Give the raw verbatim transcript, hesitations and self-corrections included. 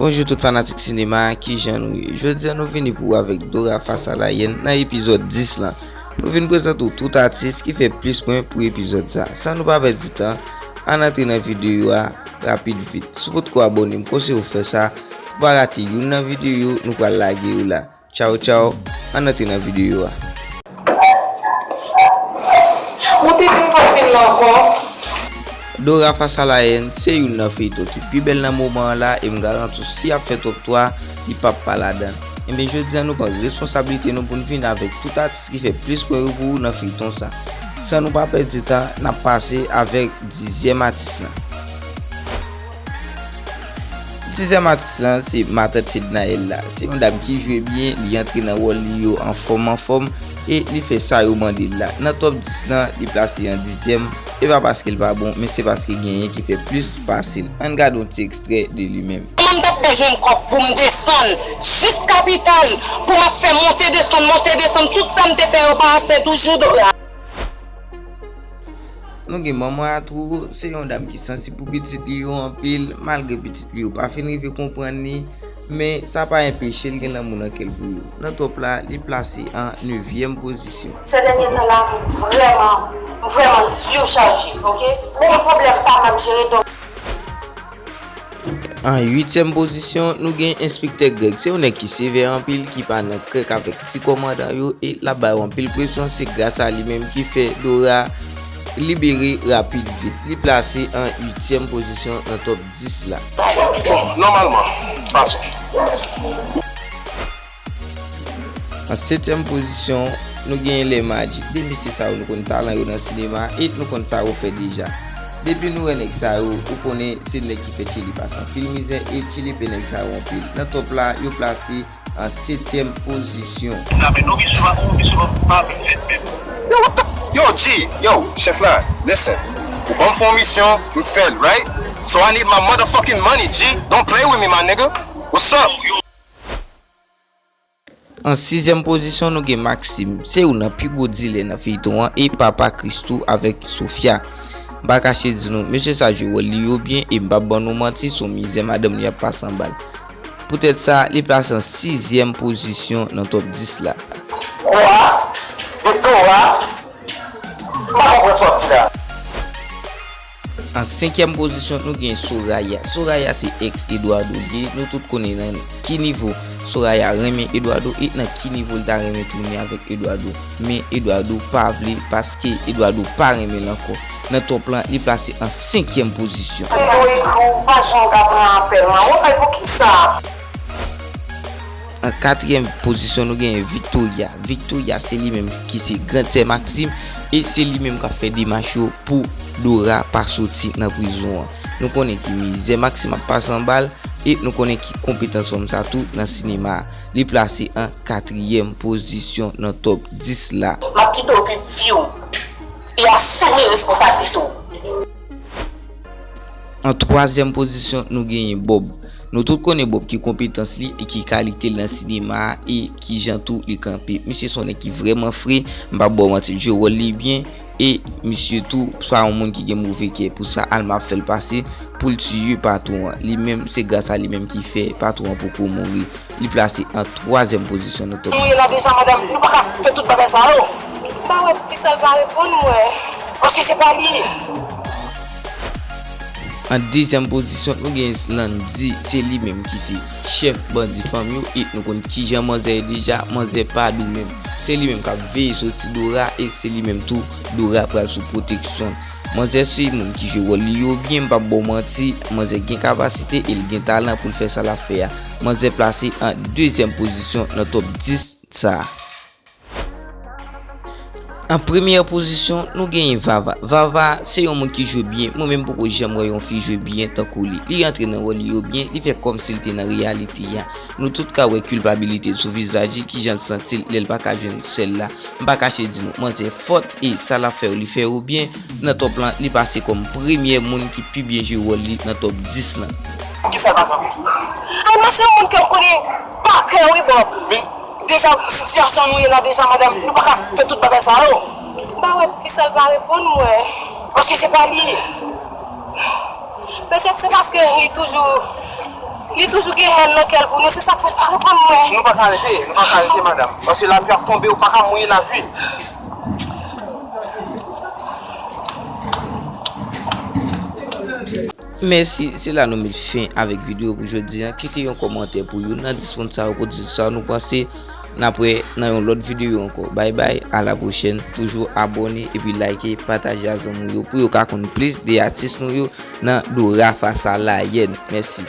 Bonjou tout fanatik sinema, kijan nou ye? Jodi a nou vini pou w avèk Dora Fas a la Hyène nan epizòd dis lan. Nou vin prezante w tout atis ki fè plis pwen pou epizòd sa. San nou pa pèdi tan, ann antre nan videyo a rapid vit. Si w potko abòne, m konseye w fè sa pou w pa rate youn nan videyo nou pral lage yo la. Tchaw tchaw, ann antre nan videyo a. Ou te di m p ap vin la ankò? Dora Fas a la Hyène se youn nan feyton ki pi bèl nan moman an la, e m garanti w si y ap fè twòp twa, li p ap pa ladan l. Enben jodi a nou pran responsablite nou pou n vin avèk tout atis ki fè plis pwen yo pou ou nan feyton sa. San nou pa pèdi tan, n ap pase avèk dizyèm atis lan. Dizyèm atis lan se matant Fednaelle la. Se yon dam ki jwe byen, li antre nan wòl li yo anfòm anfòm, e li fè sa yo mande l la. Nan top dis lan, li plase an dizyèm, e pa paske l pa bon, men se paske genyen ki fè plis pase l. Ann gade yon ti ekstrè de li menm. Kòman m t ap fè jwenn kòb pou m desann jis kapital, pou m ap fè monte desann, monte desann, tout sa m te fè yo pa ase toujou, Dora? Nou gen manman Atwou, se yon dam ki sansib pou pitit li yo anpil, malgre pitit li yo pa fin rive konprann li, men sa pa enpeche l gen lanmou nan kè l pou yo. Nan top la, li plase an nevyèm pozisyon. Sè dènye tan la, m vrèman, m vrèman zye chaje, oke? Men pwoblèm pa m ap jere, donk. An uityèm pozisyon, nou gen Enspektè Greg. Se yon nèg ki sevè anpil, ki pa nan krèk avèk ti kòmandan yo, e l ap ba yo anpil presyon. Se gras a li menm ki fè Dora libere rapid vit. Li plase an uityèm pozisyon nan top dis la. Bon, nòmalman, fason. An setyèm pozisyon, nou genyen Les Magic. De mesye sa yo, nou konn talan yo nan sinema e nou konn sa yo fè deja. Depi nou wè nèg sa yo, ou konnen se nèg ki fè Tcheli pase anpil mizè e Tcheli pè nèg sa yo anpil. Nan top la, yo plase an setyèm pozisyon. Yo, what the, yo, G, yo, chèf la, listen. Ou ban m fè yon misyon, m fè l, right? So I need my motherfucking money, G. Don't play with me, my nigga. What's up? An sizyèm pozisyon, nou gen Maxime. Se youn nan pi gwo dilè nan feyton an e papa Christoo avèk Sofia. M pa kache di nou, mesye sa jwe wòl li yo byen e m p ap ban nou manti, se yon mizè madanm li ap pase anba l. Poutèt sa, li plase an sizyèm pozisyon nan top dis la. Kwa? De Dora? M pa konprann sa w ap di la. An senkyèm pozisyon, nou gen Soraya. Soraya se ex Eduardo li ye. Nou tout konnen nan ki nivo Soraya renmen Eduardo e nan ki nivo l ta renmen tounen avèk Eduardo. Men Eduardo pa vle paske Eduardo pa renmen l ankò. Nan top lan, li plase an senkyèm pozisyon. Pou mwen ekri w, pa jan w ka pran apèl mwen. Mwen fè l pou kisa? An katriyèm pozisyon, nou genyen Victoria. Victoria, se li menm ki se grann sè Maxime, e se li menm k ap fè demach yo pou Dora pa soti nan prizon an. Nou konnen ki mizè Maxime ap pase anba l, e nou konnen ki konpetans fanm sa tou nan sinema a. Li plase an katriyèm pozisyon nan top dis la. M ap kite w viv vi w e asime responsablite w. An twazyèm pozisyon, nou genyen Bob. Nou tout konnen Bob ki konpetans li e ki kalite l nan sinema a e kijan tou li kanpe. Misye se yon nèg ki vrèman fre, m p ap ba w manti, l jwe wòl li byen e misye tou se pa yon moun ki gen move kè. Pou sa, Alma ap fè l pase pou l tiye patwon an. Li menm, se gras a li menm ki fè patwon an poko mouri. Li plase an twazyèm pozisyon nan top dis. Nou ye la deja, madanm. Nou pa ka fè tout bagay sa yo. M pa wè poukisa l pa reponn mwen. Paske se pa li. An dezyèm pozisyon, nou gen Landy. Se li menm ki se chèf bandi fanm yo. E nou konn kijan manzè ye deja. Manzè pa dou menm. Se li menm k ap veye soti Dora. E se li menm tou Dora pral sou pwoteksyon l. Manzè se moun ki jwe wòl li yo byen, m p ap ba w manti, manzè gen kapasite e l gen talan pou l fè sa l ap fè a. Manzè plase an dezyèm pozisyon nan top dis sa a. An premyè pozisyon, nou genyen Vava. Vava se yon moun ki jwe byen. Mwen menm poko janm wè yon fi jwe byen tankou li. Li rantre nan wòl li yo byen, li fè kòmsi l te nan reyalite a. Nou tout ka wè kilpabilite l sou vizaj li, kijan l santi l lè l pa ka jwenn sè l la. M pa kache di nou, manzè fòt e sa l ap fè yo, li fè yo byen. Nan top lan, li pase kòm premyè moun ki pi byen jwe wòl li nan top dis lan. Poukisa l pa kanpe? Alma se yon moun ke m konnen pa kè wi, Bob. Men, deja, sitiyasyon nou ye la deja, madanm, nou pa ka fè tout bagay sa yo. M pa wè poukisa l pa reponn mwen. Paske se pa li. Petèt se paske li toujou Li toujou gen hèn nan kè l pou nou, se sa k fè l pa reponn mwen. Nou pa ka rete, nou pa ka rete, madanm. Paske lapli ap tonbe, ou pa ka mouye lapli. Mèsi, se la nou met fen avèk videyo pou jodi a. Kite yon kòmantè pou youn nan dis moun sa yo pou di sa nou panse. N ap wè nan yon lòt videyo ankò. Bay bay, a la pwochèn. Toujou abòne epi like, pataje a zanmi w yo pou yo ka konn plis de atis nou yo nan Doura Fas a Layèn. Mèsi.